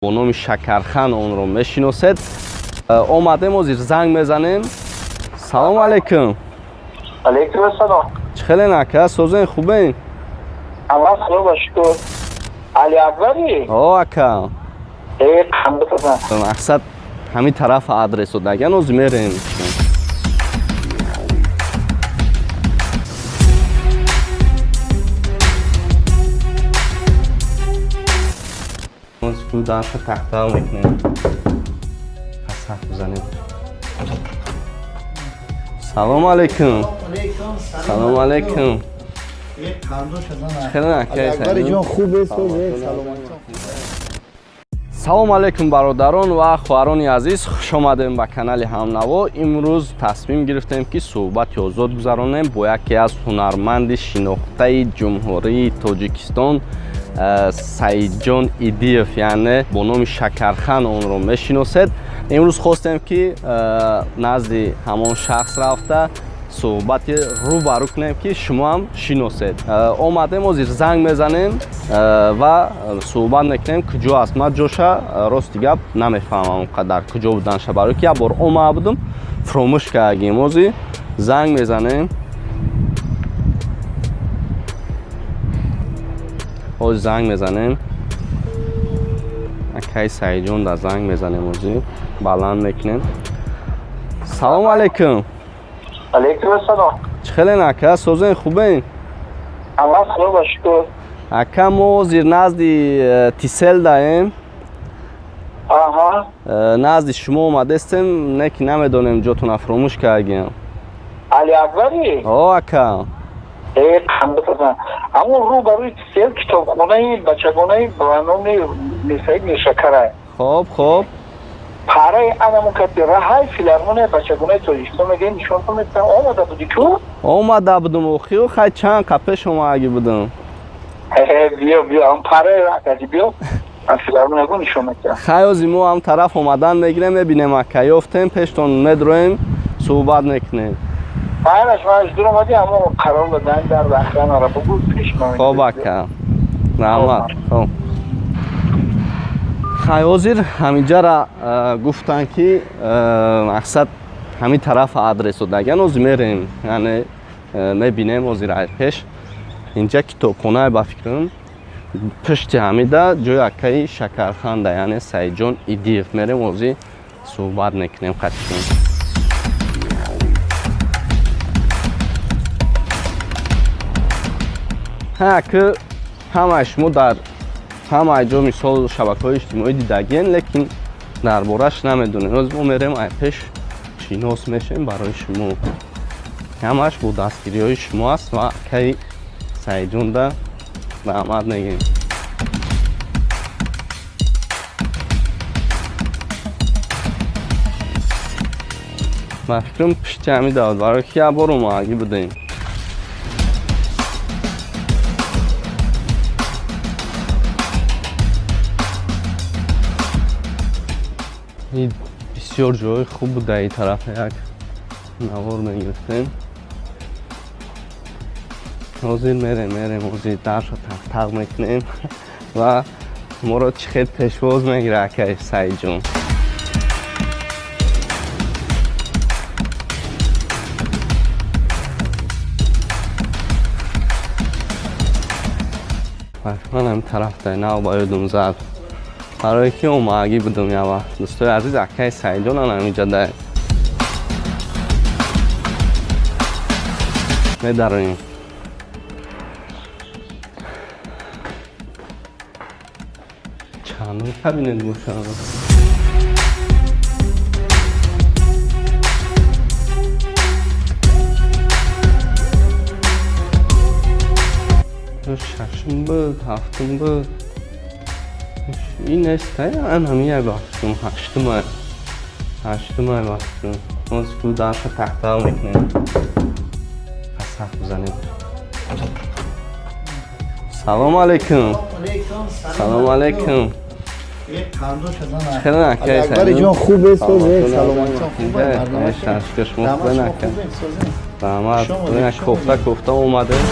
Бо номи Шакархан онро мешиносед. Омадем, ҳозир занг мезанем. Салому алайкум. Алейкум ассалом. Чӣ хелен, ака, созен, хубен? Аллоҳ худо ба шукр. Али Акбари? О, ака. Э, қандатасан. Мақсад ҳамин тарафа адресо даган, ҳозир мерем. Дарша тахтал мекунем, пасах бизанем. Салому алайкум. Салому алайкум. Салому алайкум, бародарон ва хоҳарони азиз, хуш омадем ба канали Ҳамнаво. Имрӯз тасмим гирифтем, ки суҳбати озод гузаронем бо яке аз ҳунарманди шинохтаи Ҷумҳурии Тоҷикистон, Саидҷон Идиев, яъне бо номи Шакархан онро мешиносед. Имрӯз хостем, ки назди ҳамон шахс рафта, суҳбати рӯ ба рӯ кунем, ки шумо ҳам шиносед. Омадем, ҳозир занг мезанем ва суҳбат мекунем, куҷо аст. Ман ҷоша, рости гап, намефаҳмам он қадар куҷо буданша, барои ки як бор омада будум, фуромӯш кардагим. Ҳозир занг мезанем, ҳозир занг мезанем. Акаи Саидҷон да занг мезанем, ҳозир баланд мекунем. Салому алайкум. Алейкум ассалом. Чӣ хелен, ака, созен, хубен? Аллоҳ худо ба шукр. Ака, мо ҳозир назди Тисел даем. Аҳа. Назди шумо омадестем, не ки намедонем ҷотона, фуромӯш кардагиам. Али Акбари? О, ака. Э, қандатасан. Ҳамон рӯ ба рӯи Тисел китобхонаи бачагонаи ба номи Мирсаид Миршакарай. Хоб, хоб. Параи анамон кати раҳай филармония бачагонаи Тоҷикистон мегӯем, нишонтон метавон. Омада будӣ ку? Омада будум, охиё, хай, чанд қа пеш омадаги будум. Биё, биё, ҳам параи раҳ кати биё. Ам филармония гу нишон метавон. Хай, ҳозир мо ҳам тараф омадан мегирем, мебинем, ака, ёфтем, пештон медроем, суҳбат мекунем. Майраш, майраш, дур омадӣ, аммо қарор додан дар охранара бугу пеш. Хоб, ака, раҳмат, хоб. Хай, ҳозир ҳаминҷара гуфтанд, ки мақсад ҳамин тарафа адресо даган, ҳозир мерем, яъне мебинем. Ҳозир ай пеш инҷа китобхонае, ба фикрам, пушти ҳамида ҷои акаи Шакарханда, яъне Саидҷон Идиев. Мерем, ҳозир суҳбат мекунем қатишон. Ҳа, ки ҳамаи шумо дар ҳамаи ҷо, мисол, шабакаҳои иҷтимоӣ дидагиен, лекин дар бораш намедонем. Ҳозир мо мерем, ай пеш шинос мешем барои шумо. Ҳамаш бо дастгириҳои шумо аст ва акаи Саидҷонда раҳмат мегӯем. Ба фикрам, пушти ҳамин давод, барои ки як бор омадагӣ будем. Бисёр ҷои хуб буда, ин тарафа як навор мегирифтем. Ҳозир мерем, мерем, ҳозир даршо тақтақ мекунем ва моро чӣ хел пешвоз мегира акаи Саидҷон. Ман ҳамин тараф дай нав ба ёдум зад, барое ки омадагӣ будум як вақт. Дӯстои азиз, акаи Саидҷон ана ҳаминҷа дай. Медароем. Чандум кабинет бошад? Шашум буд, ҳафтум буд, ин нест, ан ҳамин як вақтум, ҳаштума, ҳаштума вақтум. Ҳозир ку дарша тахтал мекунем, пасах бизанем. Салому алайкум. Салому алайкум. Хеле Акбариҷон, хубе, созе, саломатиён хубе? Шумо хубе, ака? Раҳмат. Кофта кофта омадем.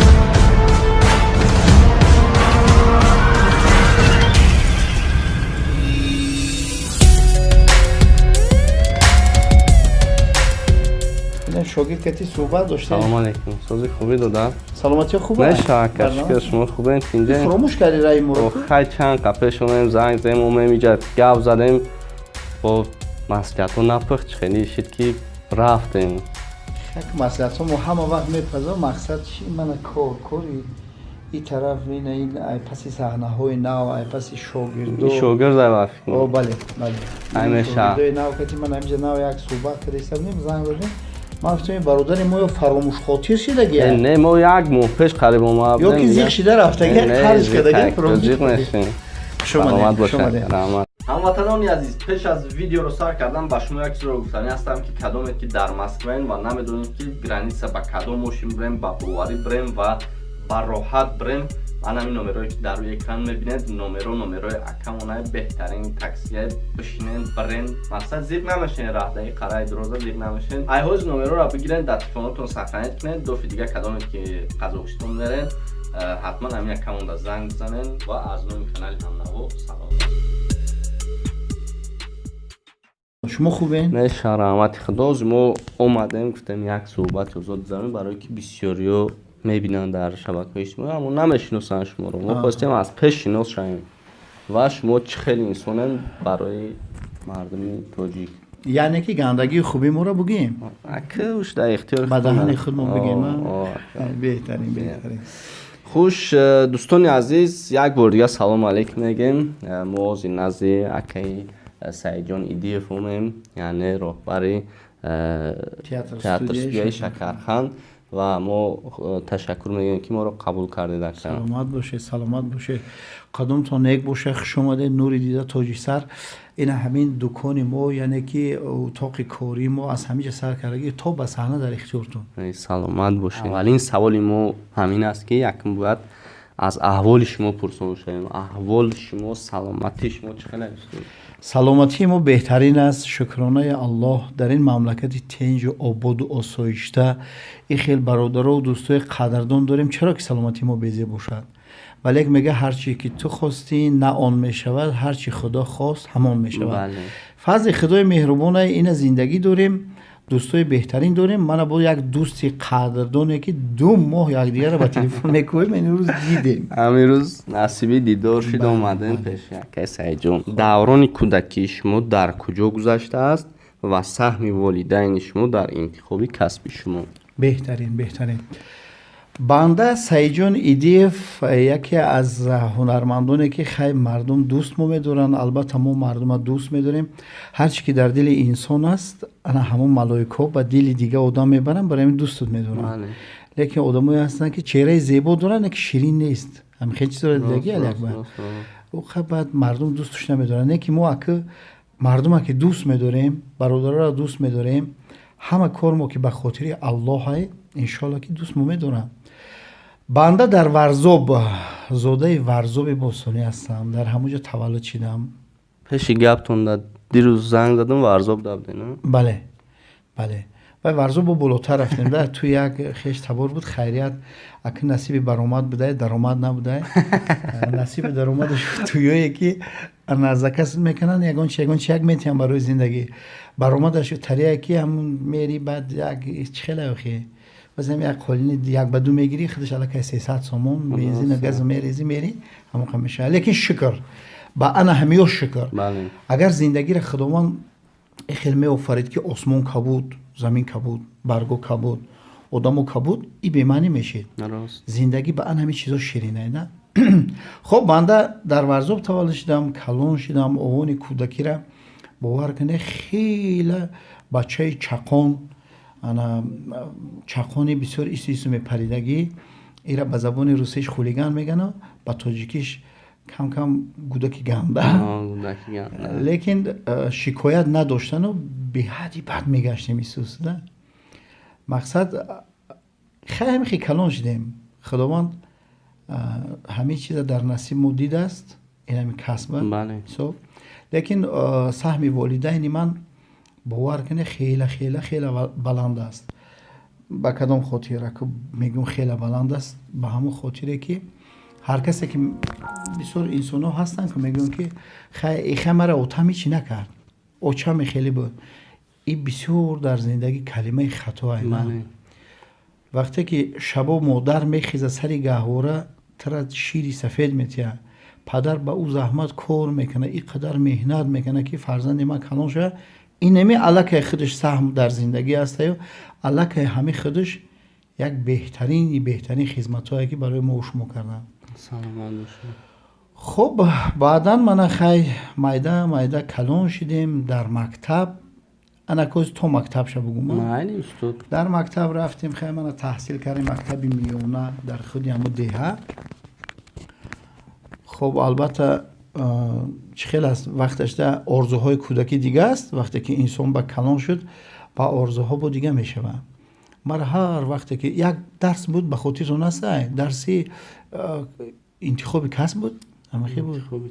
Шогирд кати суҳбат доштем. Салом алейкум. Сози хубӣ дода? Саломатӣ хуб аст? Меша, ака, шукр, шумо хубен, тинҷен? Фуромӯш кардӣ раи моро? Хай, чанд қа пеш омем, занг задем, омем иҷа гап задем. Бо маслиҳатҳо напухт, хеле шид ки рафтем. Як маслиҳатҳо мо ҳама вақт мепазам. Мақсад чи? Мана кор, кори и тараф, ина ин ай паси саҳнаҳои нав, ай паси шогирдо. Шогирд ай вафик. О, бале, бале. Ай меша. Шогирдои нав кати ман ҳамиҷа нав як суҳбат карда будем, занг задем. Ман гуфтам, ин бародари мо ё фаромӯшхотир шидагия? Не, мо як моҳ пеш қариб омада Ё ки зиқ шида рафтагия, қарз кардагия, фаромӯш. Зиқ нестем. Хуш омадед, хуш омадед. Раҳмат. Ҳамватанони азиз, пеш аз видеоро сар кардан ба шумо як чизро гуфтанӣ ҳастам, ки кадоме ки дар Москваен ва намедонед, ки граница ба кадом мошин бирем, ба боварӣ бирем ва ба роҳат бирем, ман ҳамин номерое ки дар рӯи экран мебинед, номеро номерои акамонаи беҳтарин таксия. Бишинен, бирен, мақсад, зиқ намешен, раҳдаи қараи дуроза зиқ намешен. Айҳози номероро бигирен, дар телефонотон сохранить кунед. Дофи дига кадоме ки Қазоқистон мерен, ҳатман ҳамин акамонда занг бизанен ва аз номи канали Ҳамнаво салом. Шумо хубен? Меша, раҳмати Худо. Мо омадем, гуфтем, як суҳбати озод гузаронем, барое ки бисёриё мебинанд дар шабакаҳои иҷтимоӣ, аммо намешиносанд шуморо. Мо хостем аз пеш шинос шавем ва шумо чӣ хел инсонем барои мардуми тоҷик. Яъне ки гандагии хуби моро бугӯем? Акуш дар ихтиёри. Ба даҳани худмон бигӯем, беҳтарин, беҳтарин. Хуш, дӯстони азиз, як бор дига салому алейкум мегӯем. Мо ози назди акаи Саидҷон Идиев омем, яъне роҳбари театр студияи Шакарханд, ва мо ташаккур мегӯем, ки моро қабул кардед, ака. Саломат бошед, саломат бошед, қадумтон нек бошад, хуш омадед, нури дида, тоҷисар. Ина ҳамин дукони мо, яъне ки утоқи кории мо, аз ҳамин ҷа сар кардагӣ то ба саҳна дар ихтиёртон. Саломат бошед. Аввалин саволи мо ҳамин аст, ки якм бояд аз аҳволи шумо пурсон шавем. Аҳволи шумо, саломатии шумо чӣ хел аст? Саломатии мо беҳтарин аст, шукронаи Аллоҳ. Дар ин мамлакати тинҷу ободу осоишта ин хел бародарову дӯстои қадрдон дорем, чаро ки саломатии мо безеб бошад? Валек мега, ҳар чи ки ту хостӣ, на он мешавад, ҳар чи Худо хост, ҳамон мешавад. Фазли Худои меҳрубона, ина зиндагӣ дорем, дӯстои беҳтарин дорем. Мана бо як дӯсти қадрдоне, ки 2 моҳ якдигарро ба телефон мекӯем, ин рӯз дидем. Ҳамин рӯз насиби дидор шид, омадем пеши акаи Саидҷон. Даврони кӯдакии шумо дар куҷо гузаштааст ва саҳми волидайни шумо дар интихоби касби шумо? Беҳтарин, беҳтарин. Банда Саидҷон Идиев, яке аз ҳунармандоне, ки хай мардум дӯст мо медоранд. Албатта, мо мардума дӯст медорем. Ҳар чи ки дар дили инсон аст, ана ҳамон малоикаҳо ба дили дига одам мебаранд, барои ҳамин дӯстут медоранд. Лекин одамое ҳастанд, ки чеҳраи зебо доранд, лекин ширин нест. Ҳамин хел чиз дорад дигаги Алиакбар. Ӯ баъд мардум дӯстуш намедоранд. Не ки мо аки мардума ки дӯст медорем, бародараро дӯст медорем, ҳама кор мо ки ба хотири Аллоҳай, иншоалло ки дӯст мо медоранд. Банда дар Варзоб, зодаи Варзоби бостонӣ ҳастам, дар ҳамон ҷо таваллуд шидам. Пеши гаптон да дирӯз занг задам, Варзоб да будед? Бале, бале, вай Варзоб бо болотар рафтем да, ту як хеш табор буд. Хайрият, аки насиби баромад будай, даромад набудай. Насиби даромадаш туёе ки заказ мекунанд, ягон чи, ягон чи як метиҳам барои зиндагӣ. Баромадаш тария ки ҳамун мери, баъд як чӣ хеле охи, базам як қолини як ба ду мегирӣ, худаш аллакай 300 сомон, бензина, газу мерези, мери, ҳамон қа мешавад. Лекин шукр ба ана ҳамиё, шукр. Агар зиндагиро Худованд хел меофарид, ки осмон кабуд, замин кабуд, барго кабуд, одамо кабуд, и бемаънӣ мешид. Зиндагӣ ба ан ҳамин чизо ширинай на. Хоб, банда дар Варзоб таваллуд шидам, калон шидам. Овони кӯдакира бовар кунед, хеле бачаи чақон, ана чақони бисёр исту исту мепаридагӣ. Ира ба забони русиш хулиган мегано, ба тоҷикиш кам кам гудаки ганда. Лекин шикоят надоштану беҳадди бад мегаштем исусда. Мақсад, хеле хе калон шидем. Худованд ҳамин чиза дар насиб мо дидааст, инами касба ҳисоб. Лекин саҳми волидайни ман, бовар кунед, хеле, хеле, хеле баланд аст. Ба кадом хотир мегӯм хеле баланд аст? Ба ҳамон хотире, ки ҳар касе ки, бисёр инсонҳо ҳастанд, ки мегӯянд, ки ихе мара отам ҳичи накард, очаме хеле буд. И бисёр дар зиндагӣ калимаи хатоае. Вақте ки шабо модар мехеза, сари гаҳвора тара шири сафед метиҳад, падар ба ӯ заҳмат кор мекунад, ин қадар меҳнат мекунад, ки фарзанди ман калон шавад, инами аллакай худаш саҳм дар зиндагӣ ҳастаю аллакай ҳами худаш як беҳтарини беҳтарин хизматҳое, ки барои мо шумо карданд. Хуб, баъдан мана хай майда майда калон шидем дар мактаб. Анакоз то мактабша бугум. Дар мактаб рафтем, хай мана таҳсил кардем, мактаби миёна дар худи ҳамо деҳа. Хуб, албатта, чӣ хел аст, вақташда орзуҳои кӯдакӣ дига аст, вақте ки инсон ба калон шуд, ба орзуҳо бо дига мешавад. Мара ҳар вақте ки як дарс буд, ба хотиртон аст, дарси интихоби касб буд,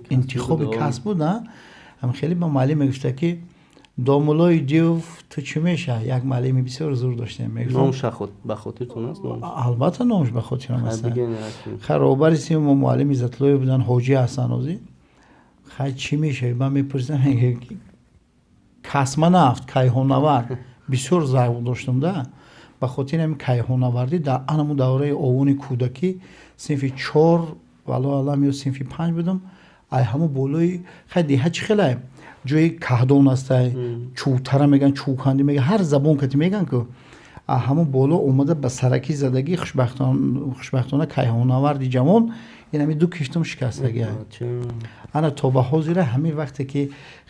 интихоби касб буд, хеле ба муаллим мегуфта, ки домулои див, ту чӣ меша? Як муаллими бисёр зур доштем. Ба хотиртон аст? Албатта, номаш ба хотирам аст. Хай, роҳбари сими мо муаллим Иззатуллоев будан, ҳоҷӣ ҳастанд ҳозир. Хай, чӣ мешавӣ? Ман мепурсидам, космонавт, кайҳоннавард. Бисёр завқ доштам да. Ба хотири ҳамин кайҳоннавардӣ дар анаму давраи овони кӯдакӣ, синфи 4, валлоҳу аълам, ё синфи 5 будам, ай ҳамо болои хай деҳа чӣ хелай, ҷои каҳдон астай, чӯтара меган, чӯкандӣ меган, ҳар забон кати меган, ку ҳамо боло омада ба саракӣ задагӣ. Хушбахтона кайҳоннаварди ҷавон ин ҳами ду киштум шикастагӣ. Ана то ба ҳозира ҳамин вақте ки,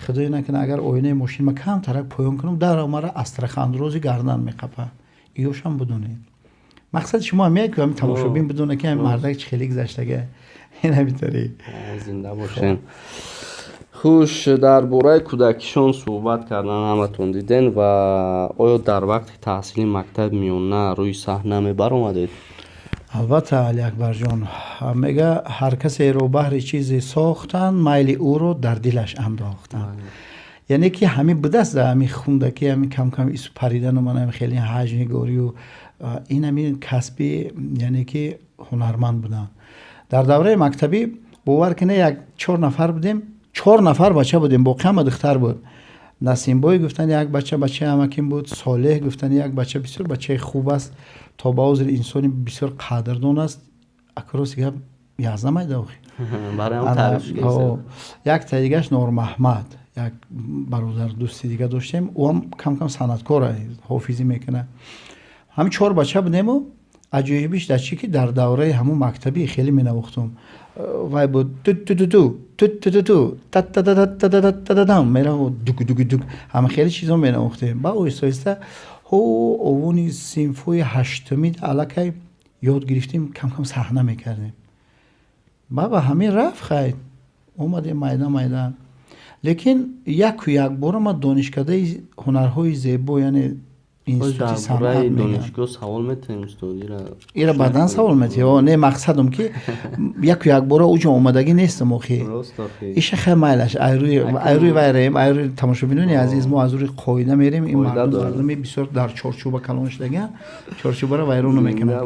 худое накунад, агар оинаи мошинма камтарак поён кунам, дарав мара остеохондрози гардан меқапад. Иёшам будонед, мақсади шумо ҳам як ҳами тамошобин бидона, ки ҳами мардак чӣ хеле гузаштага, ин ҳамитари. Зинда бошен. Хуш, дар бораи кӯдакишон суҳбат кардан ҳаматон диден. Ва оё дар вақти таҳсили мактаби миёна рӯи саҳна мебаромадед? Албатта, Алиакбарҷон. Мега, ҳар касеро баҳри чизе сохтанд, майли ӯро дар дилаш андохтанд. Яъне ки ҳамин будааст, ҳамин хундаки, ҳамин камкам ису паридану ман хеле ҳаҷнигорию ин ҳамин касби, яъне ки ҳунарманд буданд. Дар давраи мактабӣ, бовар кунед, як чор нафар будем, чор нафар бача будем, боқӣ ҳама духтар буд. Насимбой гуфтани як бача, бачаи ҳамакин буд. Солеҳ гуфтани як бача, бисёр бачаи хуб аст, то ба ҳозир инсони бисёр қадрдон аст. Акроси гап язна охи. Як дигаш Нормаҳмад, як бародар, дӯсти дига доштем, ӯ ҳам камкам санъаткор, ҳофизӣ мекунад. Ҳамин чор бача будему аҷоибиш дар чӣ, ки дар давраи ҳамун мактабӣ хеле менавохтум. Вай буд, ту-ту-ту, ту-ту-ту, та-та-та-та-та-та-там мерав, дуг дуг дуг, ҳама хеле чизо менавохтем. Ба оҳиста оҳиста ҳо овони синфҳои ҳаштумӣ аллакай ёд гирифтем, камкам саҳна мекардем. Ба ҳамин рафт, хайр, омадем майда майда. Лекин яку якбора ман донишкадаи ҳунарҳои зебо, яъне институти санъат. Донишгоҳ савол метавонем, устод? Ира баъдан савол метиҳ. Не, мақсадам ки яку якбора уҷо омадагӣ нестам охи. Иша хай, майлаш, айрӯи вайраем, айрӯи тамошобинони азиз, мо аз рӯи қоида мерем. Ин мардум мардуми бисёр дар чорчӯба калон шудагиан, чорчӯбаро вайрон намекунад.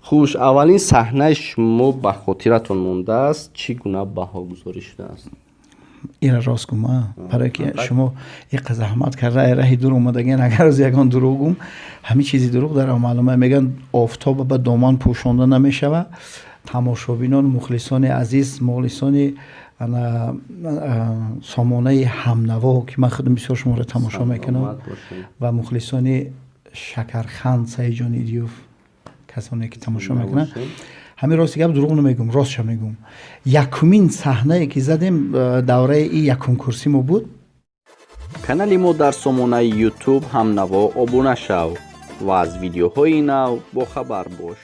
Хуш, аввалин саҳнаи шумо ба хотиратон мондааст, чӣ гуна баҳогузорӣ шудааст? Ира рост гум, барое ки шумо иқа заҳмат карда, раҳи дур омадагиан, агар рӯз ягон дурӯғ гум, ҳамин чизи дурӯғ дар маълума. Мегӯянд, офтоба ба доман пӯшонда намешава. Тамошобинон, мухлисони азиз, мухлисони сомонаи Ҳамнаво, ки ман худам бисёр шуморо тамошо мекунам, ва мухлисони Шакарханд Саидҷон Идиёв, касоне ки тамошо мекунанд, ҳамин рости гап, дурӯғ намегӯм, ростша мегӯм. Якумин саҳнае ки задем, давраи и якум курсӣ мо буд. Канали мо дар сомонаи Ютуб «Ҳамнаво» обуна шав ва аз видеоҳои нав бохабар бош.